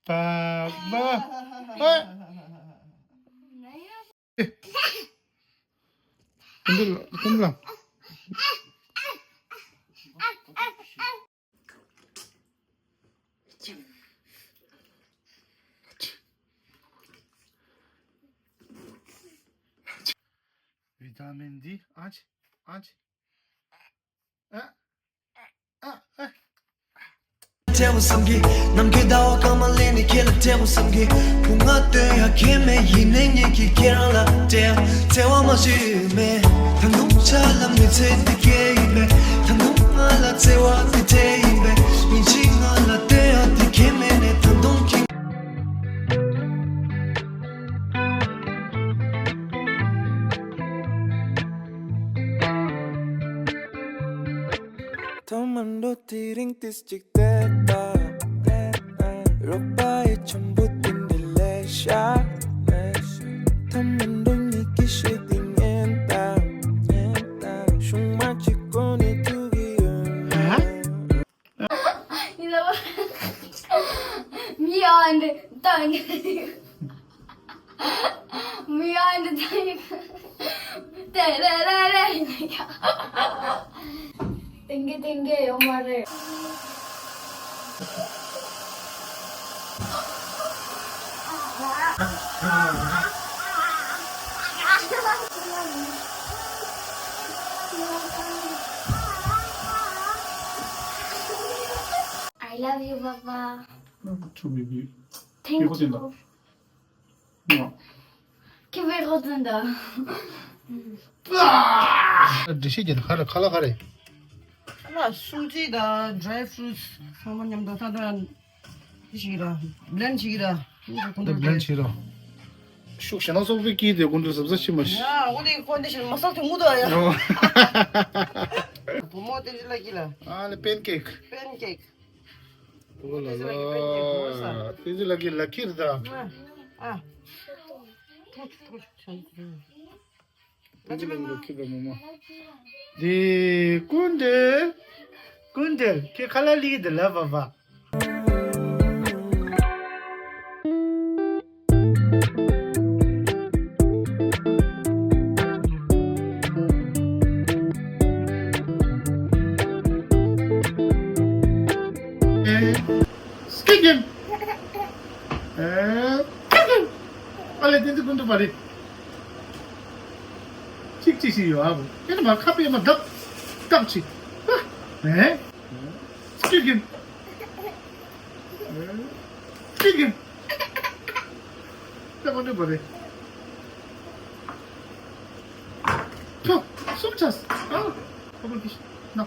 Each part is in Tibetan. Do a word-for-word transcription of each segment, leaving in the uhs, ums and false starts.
པ་པ། ཨ། ཀུན་འདུལ་ལ། ཀུན་འདུལ་ལ། བི་ཏ་མིན་ཌི། ཨ་ཅི། ཨ་ཅི། ཨ། ཨ། ཨ། བྲལ་བ་བསམ་གྱི། ནམ་མཁའི་ཟླ་བ་གང་མ་ལེན་ནས་ཁྱེད་ལ་བྲལ་བ་བསམ་གྱི། བུ་ང་སྟོན་ཡ་ཁྱེད་མེད་ཡིན་ནའི་ངེད་ཀྱིས་ཁྱེད་རང་ལ་བྲལ་ཡ་བྲལ་བ་མ་ཤེས་མེད། ད་དུང་ཆ་ལ་མི་ཚེ་འདི་སྐྱེལ་ཡིན་པས། ད་དུང་ང་ལ་བརྩེ་བ་འདི་སྤྲད་ཡིན་པས། ཡིན་གཅིག་ང་ལ་སྟོན་ཡ་འདི་ཁྱེད་མེད་ནས་ད་དུང་ཁྱེད། ཐོག་མར་འགྲོ་དེ་རིང་ཏིས་གཅིག་བལྟས་ད། རོགས་པ་ཡི་འཆམ་པོ་དེ་འདྲ་ལས་ཤ། ཐོག་མར་འགྲོ་ཉིད་ཀྱི་ཤེས་དེ་ཉན་ད། ཤུང་མ་གཅིག་གོ་ནས་ཐུག་གི་ཡོད། ཡིན་ལ། མི་ཨ་འདི་ད་འདི། མི་ཨ་འདི་ད་ཡིན། དེ་རེ་རེ་རེ་ཡིན་ཡ། ཏིང་གེ་ཏིང་གེ་ཡོད་མ་རེད། I love you, Papa. Love you too, baby. Thank you. ཁྱེད་པའི་ཁོ་ཚོ་འདྲ། འདྲི་ཤེས་ཀྱི་ཁ་རེ་ཁ་ལག་ཁ་རེ། ཁ་ལག་སུ་ཇི་དང་dry fruits ཚང་མ་མཉམ་དུ་ད་ལྟ་འདི་ཞིག་ར། blend ཞིག་ར། འདི་blend ཞིག་ར། ཤུགས་ཞེ་ན་སོག་པའི་སྐྱིད་དེ་ཀུན་ཏུ་གཟབ་གཟབ་ཤི་མ་ཤི། ཡ་འོ་དེ་ཀོན་ཌི་ཤན་མ་སོག་དེ་མུ་དོ་ཡ། བུ་མོ་དེ་ལ་གི་ལ། ཨ་ལེ་pancake། pancake། ཨོ་ལ་ལ། དེ་ཚོ་ལ་གི་ལ་ཁིར་ད། ཨ། ཐུག་ཐུག་ཐུག་ལ་ཁིར་ད་མོ་མོ། དེ་ཀུན་འདྲེ། ཀུན་འདྲེ་ཁྱེད་ཁ་ལ་ལི་དེ་ལ་བ་བ། Skip him. ཨ་ལེ་དེ་ཚོ་ཀུན་ཏུ་བ་རེད། གཅིག་གཅིག་ཞིག་ཡོད་ཨ་བོ། དེ་ནི་མ་ཁ་པས་མ་བརྡབ་བརྡབ་ཅིག་ཨེ། Skip him. Skip him. དེ་ཀུན་ཏུ་བ་རེད། ཐོ། སུམ་ཆས། ཨ། ཁ་པར་གྱིས། ན།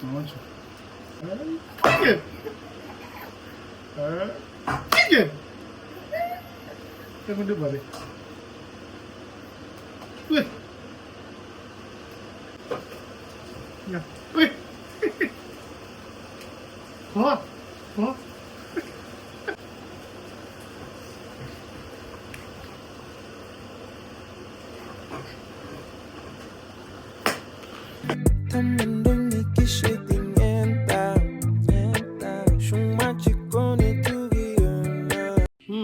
ང་ཆོ། ཨ། ཀི་ཀེ། ཨ། ཀི་ཀེ། དེ་ཀུན་ཏུ་བ་རེད། ཝེ། ཡ། ཝེ། གོ། གོ། ཐ་མ་འགྲོ་ཉིད་ཀྱི་ཤེས་དེ་ཉན་ད། ཤུང་མ་གཅིག་གོ་ནས་ཐུག་གི་ཡོད་ན།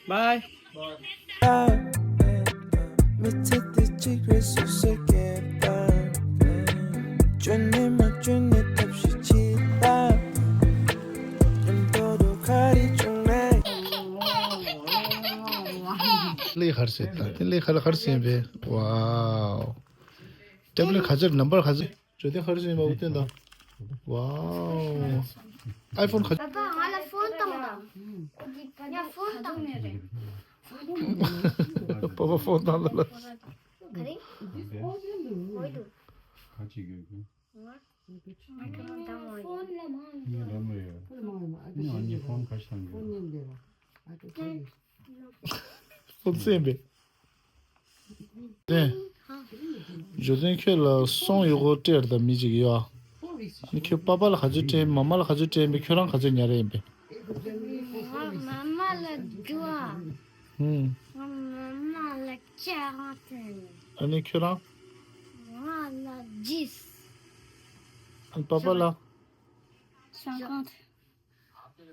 Bye. མི་ཚེ་འདི་གཅིག་རེད་སུ་ཟེར་གྱི་ད། བཅོས་ནས་མ་བཅོས་ནས་ཐབས་ཤེས་བྱེད་ད། ཉམས་རྟོགས་རུ་ག་རེ་བྱུང་ནས། ལས་ཁར་ཟེར་ད་དེ་ལས་ཁར་ཁར་ཟེར་བས། Wow. ཏེབ་ལེཊ་ག་ཚོད། ནམ་བར་ག་ཚོད། བརྗོད་དོན་ག་རེ་བྱས་ཡིན་པ་འུ་སྟོན་དང་། Wow. iPhone ག། པ་པ་ང་ལ་ཕོན་བཏང་དང་། ཡ་ཕོན་བཏང་ནས་རེད། པ་པ་ཕོན་བཏང་ལ་ལ། ག་རེ། འོ་དུ། ག་ཅི་གི་གི། ང་ཕོན་ལ་མང་། ངས་ལམ་ལ་ཡོད། ངས་ཨ་ནི་ཕོན་ག་ཞིག་བཏང་གི། ཕོན་སེམས་པས། དེ། བརྗོད་དོན་ཁྱོད་ལ་སོང་ཡོད་གོ་སྤྲད་དང་མི་གཅིག་ཡོད་ཨ། ནི་ཁྱོད་པ་པ་ལ་ག་ཚོད་སྤྲད། མ་མ་ལ་ག་ཚོད་སྤྲད་པས། ཁྱོད་རང་ག་ཚོད་ཉར་ཡིན་པས། ང་མ་མ་ལ་དྲུག་ཨ། ཧུམ། ང་མ་མ་ལ་ཅ་ཧ་ཐན། ཨ་ནི་ཁྱོད་རང་། ང་ལ་ཇིས། ཨ་ནི་པ་པ་ལ། སང་ཀང་།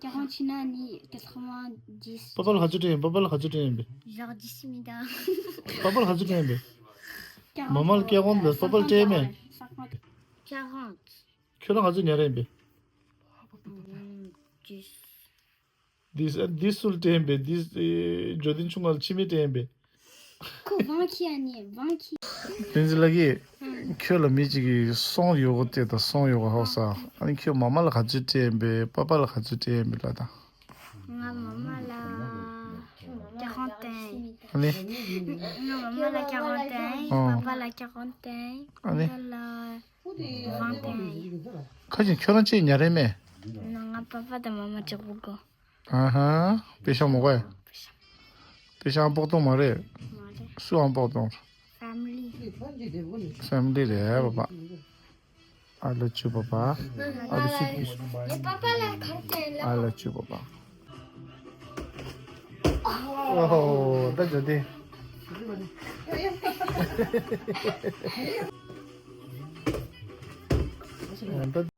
quarante ཆེ་ན་ནི་དེ་ཚང་མ་ཇིས། པ་པ་ལ་ག་ཚོད་སྤྲད་ཡིན། པ་པ་ལ་ག་ཚོད་སྤྲད་ཡིན་པས། ཞག་ཇིས་མི་འདུག་པ་པ་ལ་ག་ཚོད་སྤྲད་ཡིན་པས། མ་མ་ལ་སྐྱེ་དགོངས་དེ་པ་པ་ལ་སྤྲད་མེད། quarante། ཁྱོད་རང་ག་ཚོད་ཉར་ཡིན་པས། ཇིས། འདིས་འདིས་སུ་ལ་སྤྲད་ཡིན་པས། འདིས་ཨེ་ཇོ་ལྡིན་ཆུང་ང་ལ་ཕྱི་མི་སྤྲད་ཡིན་པས། ཁོ་བང་ཁྱི་ཨ་ནི་བང་ཁྱི། བསྟན་འཛིན་ལགས་ཀྱིས་ཁྱོད་ལ་མི་གཅིག་གིས་སོང་ཡོད་གོ་དེ་དང་སོང་ཡོད་གོ་ཧོ་ས། ཨ་ནི་ཁྱོད་མ་མ་ལ་ག་ཚོད་སྤྲད་ཡིན་པས། པ་པ་ལ་ག་ཚོད་སྤྲད་ཡིན་པས་ལ་དང་། ང་མ་མ་ལ་quarante། ཨ་ནི། ང་མ་མ་ལ་quarante། ཨོ། པ་པ་ལ་quarante། ཨ་ནི། ང་ལ་vingt ཁ་ཅིག་ཁྱོད་རང་ཅིག་ཉར་རེད་མེད། ང་པ་པ་དང་མ་མ་གཅིག་པུ་གོ། ཨ་ཧ། པེ་ཤང་མོ་གོ་ཡ། པེ་ཤང་སྤོག་ཏོང་མ་རེད། མ་རེད། སུའང་སྤོག་ཏོང་། Family། Family རེད་པ་པ། ཨ་ལ་ཅུ་པ་པ། ཨ་ལ་ཅུ། པ་པ་ལ་གར་ཏེ་ལ། ཨ་ལ་ཅུ་པ་པ། ཨོ་ཧོ། ད་ཇོ་དེ། ད།